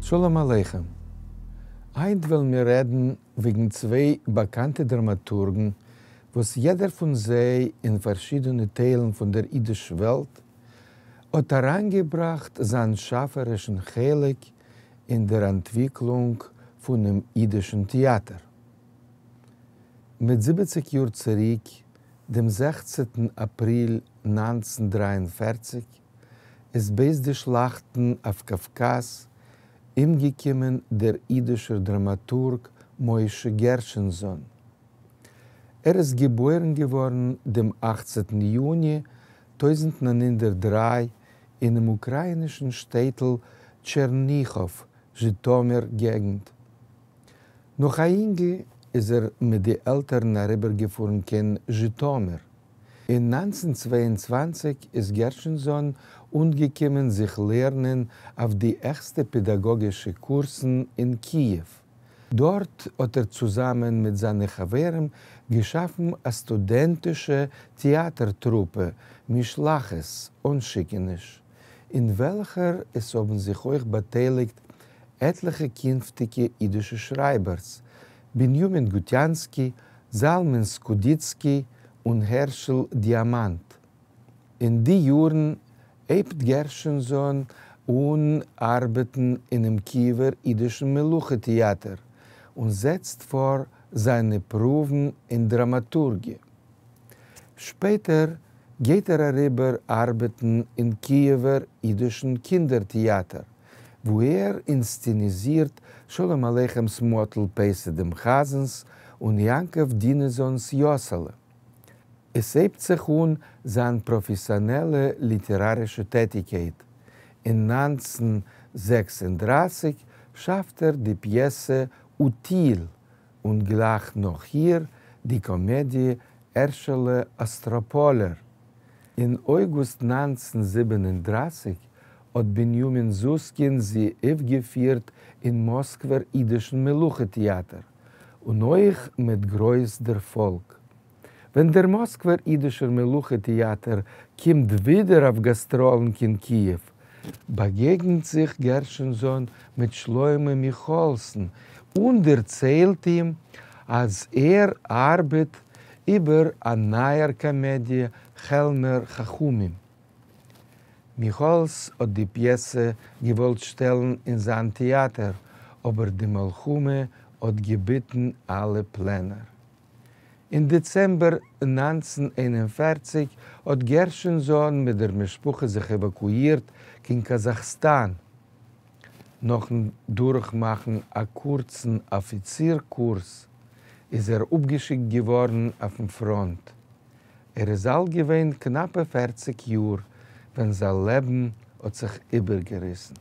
שלום עליכם. היינט וועלן מיר רעדן וועגן צוויי באקאנטע דראמאטורגן וואס יעדער פון זיי אין פארשידענע טיילן פון דער אידיש וועלט האט אריינגעבראכט זיין שאפערישן חלק אין דער אנטוויקלונג פונעם אידישן טעאטער. מיט 70 יאר צוריק, דעם 16טן אפריל 1943, איז בעת די שלאכטן אויף קאווקאז אומגעקומען דער אידישער דראמאטורג משה גערשענזאן. ער איז געבוירן געווארן דעם 18טן יוני 1903 אינעם אוקראינישן שטעטל טשערניכאוו, זשיטאמיר געגנט. נאך א אינגל איז ער מיט די עלטערן אריבערגעפארן קיין זשיטאמיר. אין 1922 איז גערשענזאן אנגעקומען זיך לערנען אויף די העכסטע פעדאגאגישע קורסן אין קיעוו. דארט האט ער צוזאמען מיט זיינע חברים געשאפן א סטודענטישע טעאטער טרופע משלחת, אנשיקעניש, אין וועלכער עס האבן זיך אויך באטייליגט עטליכע קינפטיגע אידישע שרייבערס, בנימין גוטיאנסקי, זלמן סקודיצקי און הערשל דיאמאנט. אין די יארן הייבט גערשענזאן אן ארבעטן אינעם קיעווער אידישן מלוכה טעאטער און זעצט פאר זיינע פרואוון אין דראמאטורגיע. שפעטער גייט ער אריבער ארבעטן אין קיעווער אידישן קינדער טעאטער, וואו ער אינסצעניזירט שלום עליכמ'ס מאטל פייסע דעם חזנ'ס און יעקב דינעזאנ'ס יאסעלע. עס הייבט זיך אן זיין פראפעסיאנעלע ליטערארישע טעטיקייט. אין 1936 שאפט ער די פיעסע אוטיל און גלייך נאך איר די קאמעדיע הערשעלע אסטראפאלער. אין אויגוסט 1937 האט בנימין זוסקין זי אויפגעפירט אין מאסקווער אידישן מלוכה טעאטער, און אויך מיט גרויס דערפאלג. ווען דער מאסקווער אידישער מלוכה טעאטער קומט ווידער אויף גאסטראלן קיין קיעוו, באגעגנט זיך גערשענזאן מיט שלמה מיכאעלסן און דערציילט אים, אז ער ארבעט איבער א נייער קאמעדיע כעלמער חכמים. מיכאעלס האט די פיעסע געוואלט שטעלן אין זיין טעאטער, אבער די מלחמה האט געביטן אלע פלענער. אין דעצעמבער 1941 האט גערשענזאן מיט דער משפחה זיך עוואקואירט קיין קאזאכסטאן. נאכן דורכמאכן א קורצן אפיציר קורס איז ער אפגעשיקט געווארן אויפן פראנט. ער איז אלט געווען קנאפע 40 יאר ווען זיין לעבן האט זיך איבערגעריסן.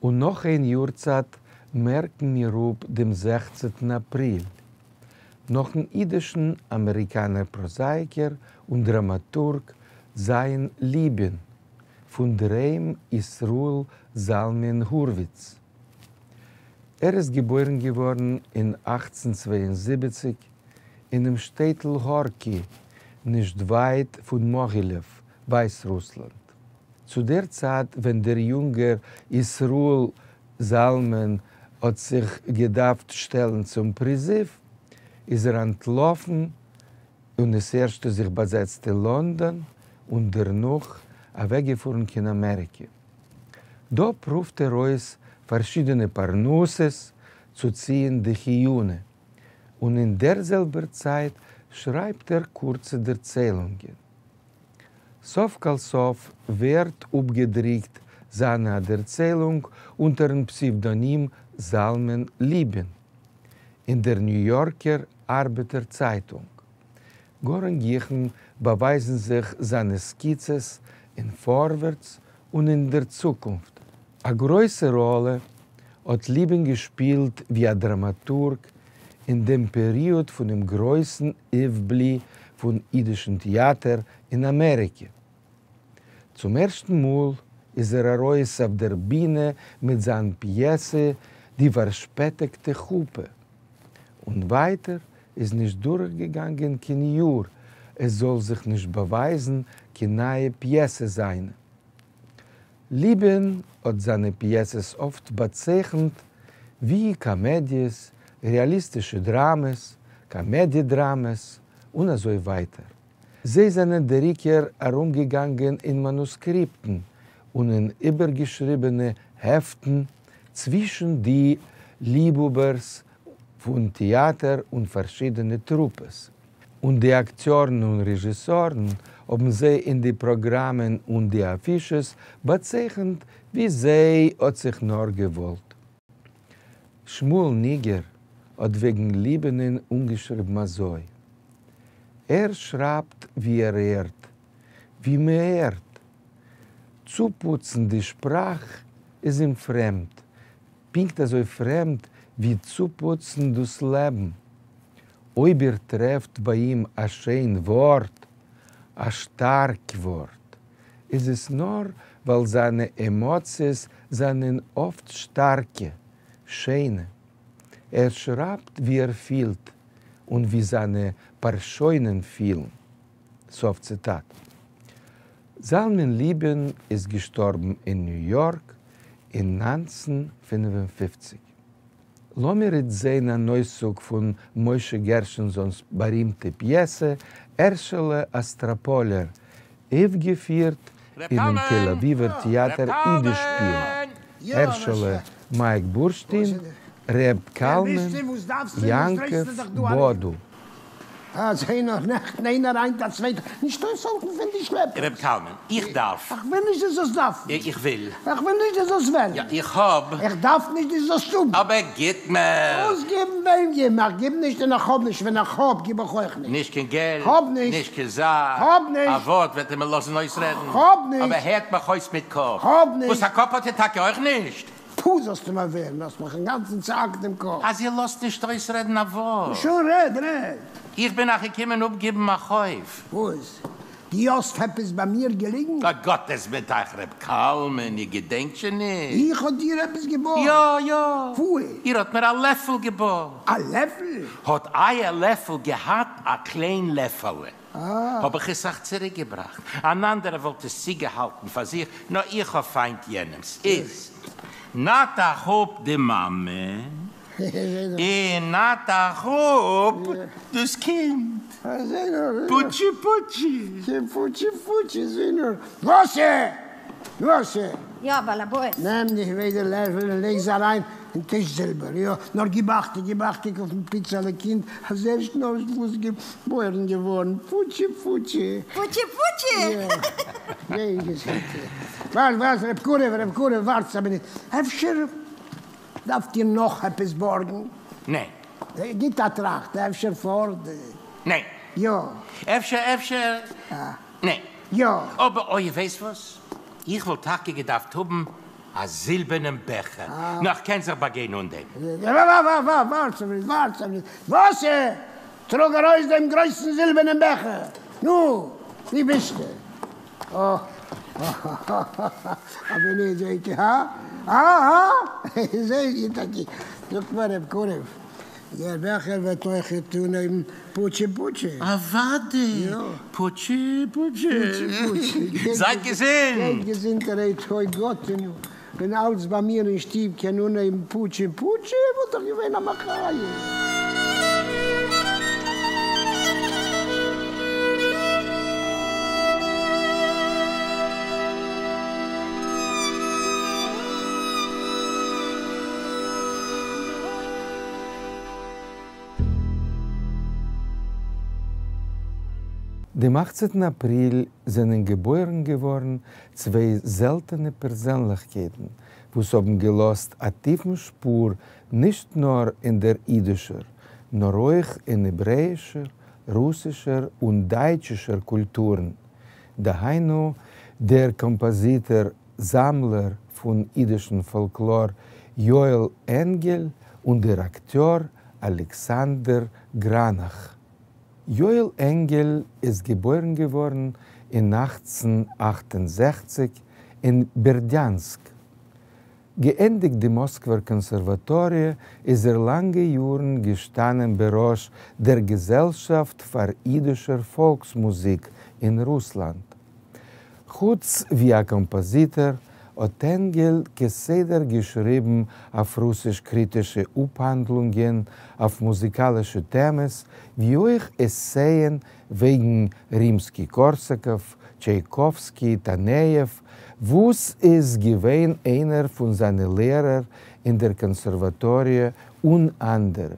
און נאך איין יארצייט מערקן מיר אפ דעם 16טן אפריל. נאכן אידישן אמעריקאנער פראזאיקער און דראמאטורג ז' ליבין, פון דער היים ישראל זלמן הורוויץ. ער איז געבוירן געווארן אין 1872 אינעם שטעטל הארקי, נישט ווייט פון מאהילעוו, ווייסרוסלאנד. צו דער צייט ווען דער יונגער ישראל זלמן האט זיך געדארפט שטעלן צום פריזיוו, איז ער אנטלאפן און עס ערשטע זיך באזעצט אין לאנדאן און דערנאך אוועקגעפארן קיין אמעריקע. דא פרואווט ער אויס פארשידענע פרנסות צו ציען די חיונה, און אין דער זעלבער צייט שרייבט ער קורצע דערציילונגען. סוף כל סוף ווערט אפגעדרוקט זיינע א דערציילונג אונטערן פסעוודאנים זלמן ליבין אין דער ניו יארקער ארבעטער צייטונג. גאר אין גיכן באווייזן זיך זיינע סקיצעס אין פארווערטס און אין דער צוקונפט. א גרויסע ראלע האט ליבין געשפילט ווי א דראמאטורג אין דעם פעריאד פונעם גרויסן אויפבלי פון אידישן טעאטער אין אמעריקע. צום ערשטן מאל איז ער ארויס אויף דער בינע מיט זיין פיעסע די פארשפעטיגטע חופה. און ווייטער איז נישט דורכגעגאנגען קיין יאר עס זאל זיך נישט באווייזן קיין נייע פיעסע זיינע. ליבין האָט זײַנע פּיעסעס אָפֿט באַצייכנט ווי קאָמעדיעס, רעאַליסטישע דראַמעס, קאָמעדיע-דראַמעס און אַזוי ווײַטער. זיי זענען דער עיקר אַרומגעגאַנגען אין מאַנוסקריפּטן און אין איבערגעשריבענע העפֿטן צווישן די ליבהאָבערס פֿון טעאַטער און פֿאַרשידענע טרופּעס. און די אַקטיאָרן און רעזשיסאָרן האָבן זיי אין די פּראָגראַמען און די אַפֿישעס באַצייכנט ווי זיי האָט זיך נאָר געוואָלט. שמואל ניגער האָט וועגן ליבינען אָנגעשריבן אַזוי, ער שרײַבט ווי ער הערט, ווי מע הערט. צופּוצן די שפּראַך איז אים פֿרעמד, פּונקט אַזוי פֿרעמד ווי צופּוצן דאָס לעבן. אויב איר טרעפֿט בײַ אים אַ שיין וואָרט, אַ שטאַרק וואָרט, איז עס נאָר ווײַל זײַנע עמאָציעס זײַנען אָפֿט שטאַרקע, שיינע. ער שרײַבט ווי ער פֿילט און ווי זײַנע פּאַרשוינען פֿילן. סוף ציטאַט. זלמן ליבין איז געשטאָרבן אין ניו-יאָרק אין 1955. לאָמיר איצט זען אַן אויסצוג פֿון משה גערשענזאָנס באַרימטע פּיעסע הערשעלע אָסטראָפּאָלער, אויפֿגעפֿירט ר' אינעם קלמן! תּל-אָבֿיבֿער ר' טעאַטער ייִדישפּיל, קלמן! הערשעלע, מײַק בורשטין, ר' קלמן, יעקבֿ באָדו. אַז איינער נעכטן, איינער הײַנט, אַ צווייטער. נישט אויסהאַלטן פֿון די רב שלעפּערס. קלמן, איך דאַרף. איך וויל נישט, דו זאָלסט דאַרפֿן. איך וויל. איך וויל נישט, דו זאָלסט וועלן. יאָ, איך האָב. איך דאַרף נישט, דו זאָלסט האָבן. אָבער גיט מיר. וואָס געבן? וועם געבן? איך גיב נישט און איך האָב נישט. ווען איך האָב, גיב איך אויך נישט. נישט קיין געלט. האָב נישט. נישט קיין זאַך. האָב אַ נישט. וואָרט וועט איר מיר לאָזן אויסרעדן. האָב אָבער נישט. הערט מיך אויס מיט קאָפּ. האָב וואָס, נישט. אַ קאָפּ האָט איר טאַקע אויך נישט? פֿו, זאָלסטו מיר ווערן, האָסט מיך אין גאַנצן צעהאַקט דעם קאָפּ. אַז איר לאָזט נישט אויסרעדן אַ וואָרט. שוין רעד, רעד. איך בין אײַך געקומען אָפּגעבן אַ חובֿ. וואָס? דו האָסט עפּעס בײַ מיר געליגן? אַ גאָט איז מיט אײַך, רב קלמן, איר געדענקט שוין נישט? איך האָב דיר עפּעס געבאָרגט? יאָ, יאָ. וווּ? איר האָט מיר אַ לעפֿל געבאָרגט. אַ לעפֿל? האָט אײַער לעפֿל געהאַט אַ קליין לעפֿעלע. האָב איך עס אײַך צוריקגעבראַכט. אַן אַנדערער וואָלט עס צוגעהאַלטן פֿאַר זיך, נאָר איך האָב פֿײַנט יענעמס. איז, נאַט אײַך אָפּ די מאַמע און נאַט אײַך אָפּ דאָס קינד. פּוטשי-פּוטשי. פּוטשי-פּוטשי, וואָסע? וואָסע? יאָ, בעל-הבית. נעם די ביידע לעפֿל און לייג זיי אַרײַן אין טיש-זילבער, יאָ. נאָר גיב אַכטונג, גיב אַכטונג אויפֿן פּיצעלע קינד, אַז ערשט נאָר וואָס געבוירן געוואָרן. פּוטשי-פּוטשי. פּוטשי-פּוטשי. יאָ. גיי געזונט. וואַרט, וואַרט, רב קרובֿ, רב קרובֿ, וואַרט אַ מינוט. אפֿשר דאַרפֿט איר נאָך עפּעס באָרגן? ניין. גיט אַ טראַכט, אפֿשר פֿאָרט? ניין. יאָ. אפֿשר, אפֿשר? ניין. יאָ. אָבער, אוי, איר ווייסט וואָס? איך וואָלט טאַקע געדאַרפֿט האָבן אַ זילבערנעם בעכער. נאָר כ'קען זיך באַגיין אָן דעם. וואַרט אַ מינוט, וואַרט אַ מינוט. וואָסע? טראָג אַרויס דעם גרויסן זילבערנעם בעכער. נו, וווּ ביסטו? אָ, אַ מינוט, זעט איר, האַ? האַ, האַ? זעט איר טאַקע? זאָגט מיר, רב קרובֿ, דער בעכער וועט אויך אָנהייבן פּוטשי-פּוטשי. אַוודאי! פּוטשי-פּוטשי! פּוטשי-פּוטשי. זײַט געזונט! זײַט געזונטערהייט, אוי גאָטעניו, ווען אַלץ בײַ מיר אין שטוב קען אָנהייבן פּוטשי-פּוטשי, וואָלט דאָך געווען אַ מחיה. דעם אַכצנטן אַפּריל זענען געבוירן געוואָרן צוויי זעלטענע פּערזענלעכקייטן, וואָס האָבן געלאָזט אַ טיפֿן שפּור נישט נאָר אין דער ייִדישער, נאָר אויך אין העברעיִשער, רוסישער און דײַטשישער קולטורן, דהײַנו, דער קאָמפּאָזיטאָר, זאַמלער פֿון ייִדישן פֿאָלקלאָר יואל ענגעל און דער אַקטיאָר אַלכּסנדר גראַנאַך. יואל ענגעל איז געבוירן געוואָרן אין 1868 אין בערדיאַנסק. געענדיקט די מאָסקווער קאָנסערוואַטאָריע, איז ער לאַנגע יאָרן געשטאַנען בראש דער געזעלשאַפֿט פֿאַר ייִדישער פֿאָלקסמוזיק אין רוסלאַנד. חוץ ווי אַ קאָמפּאָזיטאָר, האט ענגעל כסדר געשריבן אויף רוסיש קריטישע אפהאנדלונגען אויף מוזיקאלישע טעמעס, ווי אויך עסייען וועגן רימסקי-קארסאקאוו, טשייקאווסקי, טאנעיעוו, וואס איז געווען איינער פון זיינע לערער אין דער קאנסערוואטאריע און אנדערע.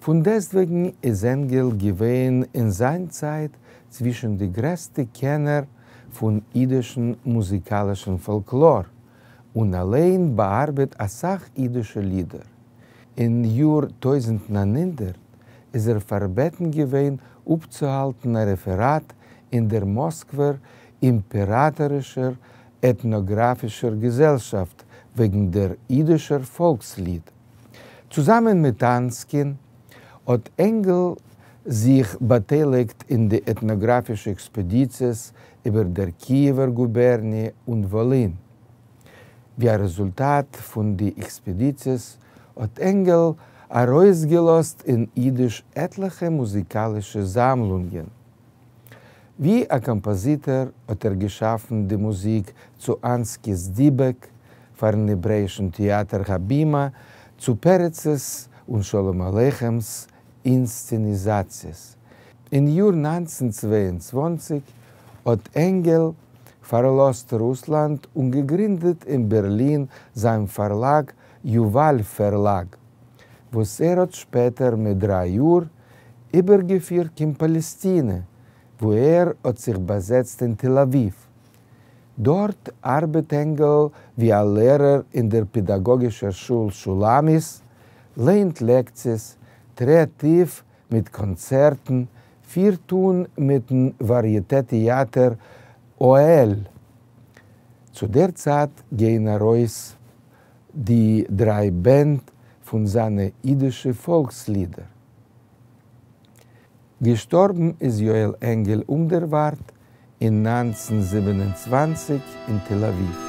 פונדעסטוועגן איז ענגעל געווען אין זיין צייט צווישן די גרעסטע קענער פון אידישן מוזיקאלישן פאלקלאר, און אליין באארבעט אסאך אידישע לידער. אין יאר 1900 איז ער פארבעטן געווען אפצוהאלטן א רעפעראט אין דער מאסקווער אימפעראטארישער עטנאגראפישער געזעלשאפט וועגן דער אידישער פאלקסליד. צוזאמען מיט אנסקין האט ענגעל זיך באטייליגט אין די עטנאגראפישע עקספעדיציעס איבער דער קיעווער גובערניע און וואלין. ווי א רעזולטאט פון די עקספעדיציעס האט ענגעל ארויסגעלאזט אין אידיש עטליכע מוזיקאלישע זאמלונגען. ווי א קאמפאזיטאר האט ער געשאפן די מוזיק צו אנסקי'ס דיבעק פאר'ן העברעאישן טעאטער הבימה, צו פרצ'ס און שלום עליכם'ס אינסצעניזאציעס. אין יאר 1922 האט ענגעל פארלאזט רוסלאנד און געגרינדעט אין בערלין זיין פארלאג יובל פארלאג, וואס ער האט שפעטער מיט דריי יאר איבערגעפירט קיין פאלעסטינע, וואו ער האט זיך באזעצט אין תל אביב. דארט ארבעט ענגעל ווי א לערער אין דער פעדאגאגישער שול שולמית, לייענט לעקציעס, טרעט אויף מיט קאנצערטן, פירט אן מיטן וואריעטע-טעאטער אוהל. צו דער צייט גייען ארויס די דריי בענד פון זיינע אידישע פאלקסלידער. געשטארבן איז יואל ענגעל אומדערווארט אין 1927 אין תל אביב.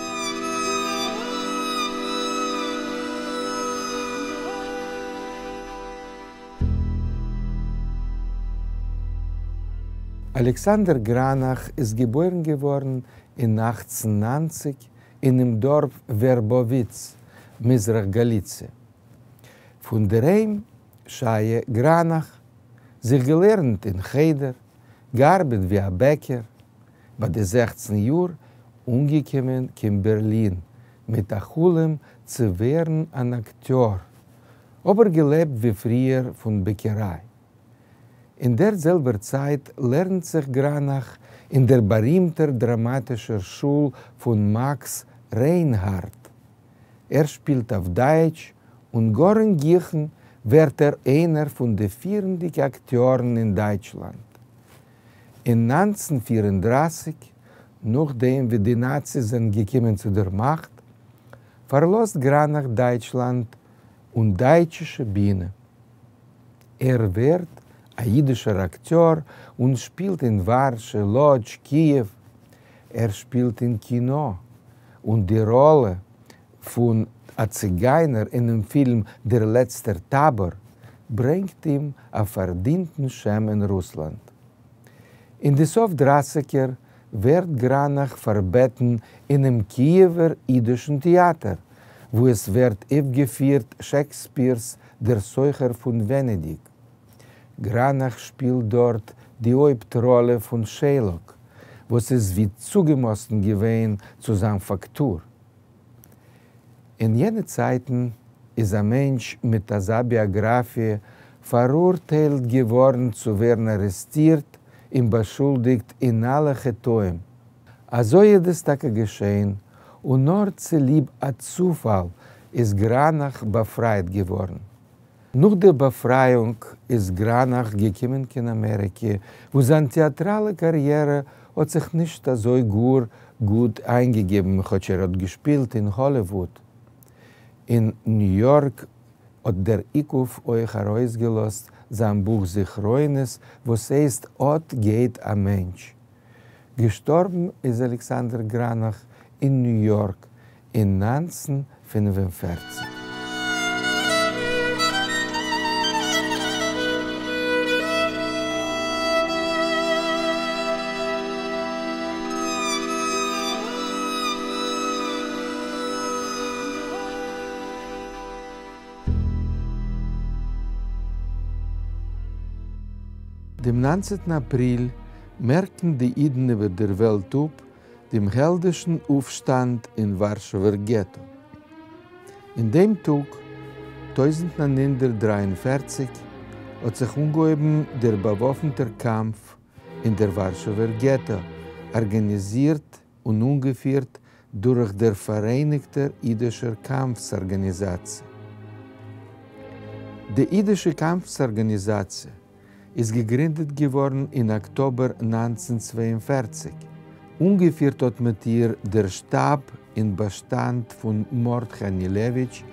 אלעקסאנדער גראנאך איז געבוירן געווארן אין 1890 אינעם דארף ווערבאוויץ, מזרח גאליציע. פון דער היים שייע גראנאך, זיך געלערנט אין חדר, געארבעט ווי א בעקער, ביי די 16 יאר אנגעקומען קיין בערלין מיט א חלום צו ווערן אן אקטיאר, אבער געלעבט ווי פריער פון בעקעריי. אין דער זעלבער צייט לערנט זיך גראנאך אין דער בארימטער דראמאטישער שול פון מאקס ריינהארדט. ער שפילט אויף דייטש און גאר אין גיכן ווערט ער איינער פון די פירנדיקע אקטיארן אין דייטשלאנד. אין 1934, נאכדעם ווי די נאציס זענען געקומען צו דער מאכט, פארלאזט גראנאך דייטשלאנד און דייטשישע בינע. ער ווערט א אידישער אקטיאר און שפילט אין ווארשע, לאדזש, קיעוו. ער שפילט אין קינא, און די ראלע פון א ציגיינער אינעם פילם דער לעצטער טאבאר ברענגט אים א פארדינטן שם אין רוסלאנד. אין די סוף דרייסיגער ווערט גראנאך פארבעטן אינעם קיעווער אידישן טעאטער, וואו עס ווערט אויפגעפירט שעקספיר'ס דער סוחר פון ווענעדיג. גראנאך שפילט דארט די הויפט ראלע פון שיילאק, וואס איז ווי צוגעמאסטן געווען צו זיין פאקטור. אין יענע צייטן איז א מענטש מיט אזא ביאגראפיע פאראורטיילט געווארן צו ווערן ארעסטירט און באשולדיגט אין אלע חטאים. אזוי איז עס טאקע געשען, און נאר צוליב א צופאל איז גראנאך באפרייט געווארן. נאך דער באפרייאונג איז גראנאך געקומען קיין אמעריקע, וואו זיין טעאטראלע קאריערע האט זיך נישט אזוי גאר גוט איינגעגעבן, כאטש ער האט געשפילט אין האליוואוד. אין ניו יארק האט דער איקוף אויך ארויסגעלאזט זיין בוך זכרונות וואס הייסט אט גייט א מענטש. געשטארבן איז אלעקסאנדער גראנאך אין ניו יארק אין 1945. דעם 19. אפריל מערקן די אידן איבער דער וועלט אפ דעם העלדישן אויפשטאנד אין ווארשעווער געטא. אין דעם טאג, 1943, האט זיך אנגעהויבן דער באוואפנטער קאמף אין דער ווארשעווער געטא, ארגאניזירט און אנגעפירט דורך דער פאראייניגטער אידישער קאמפס-ארגאניזאציע. די אידישע קאמפס-ארגאניזאציע איז געגרינדעט געווארן אין אקטאבער 1942. אנגעפירט האט מיט איר דער שטאב אין באשטאנד פון מרדכי אנילעוויטש,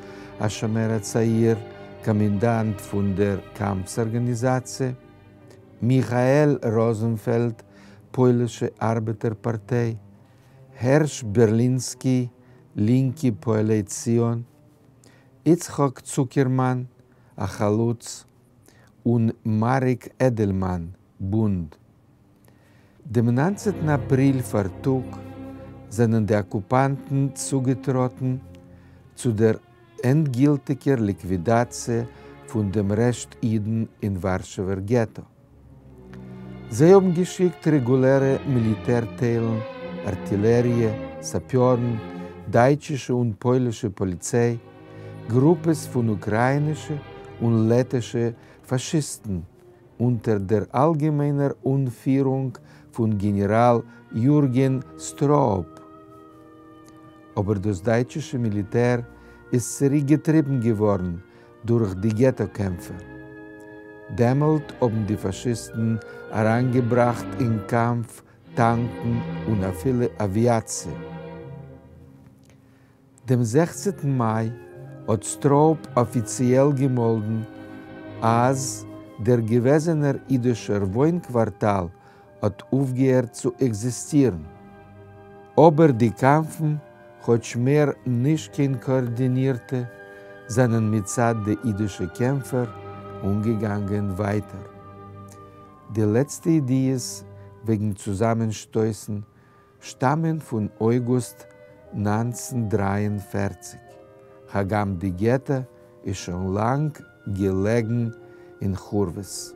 השומר הצעיר, קאמענדאנט פון דער קאמפס-ארגאניזאציע, מיכאל ראזענפעלד, פוילישע ארבעטער פארטיי, הערש בערלינסקי, לינקע פועלי ציון, יצחק צוקערמאן, החלוץ, און מאריק עדעלמאן, בונד. דעם 19. אפריל פארטאג זענען די אקופאנטן צוגעטראטן צו דער ענדגילטיגער ליקווידאציע פון דעם רעשט אידן אין ווארשעווער געטא. זיי האבן געשיקט רעגולערע מיליטער-טיילן, ארטילעריע, סאפיארן, דייטשישע און פוילישע פאליציי, גרופעס פון אוקראינישע און לעטישע פאשיסטן אונטער דער אלגעמיינער אנפירונג פון גענעראל יורגען סטראופ. אבער דאס דייטשישע מיליטער איז צוריקגעטריבן געווארן דורך די געטא-קעמפער. דעמאלט האבן די פאשיסטן אריינגעבראכט אין קאמף טאנקן און אפילו אוויאציע. דעם 16. מאי האט סטראופ אפיציעל געמאלדן אז דער געוועזענער אידישער וואוין-קווארטאל האט אויפגעהערט צו עקזיסטירן. אבער די קאמפן, כאטש מער נישט קיין קאארדינירטע, זענען מצד די אידישע קעמפער אנגעגאנגען ווייטער. די לעצטע ידיעות וועגן צוזאמענשטויסן שטאמען פון אויגוסט 1943, הגם די געטא איז שוין לאנג געלעגן אין חורבות.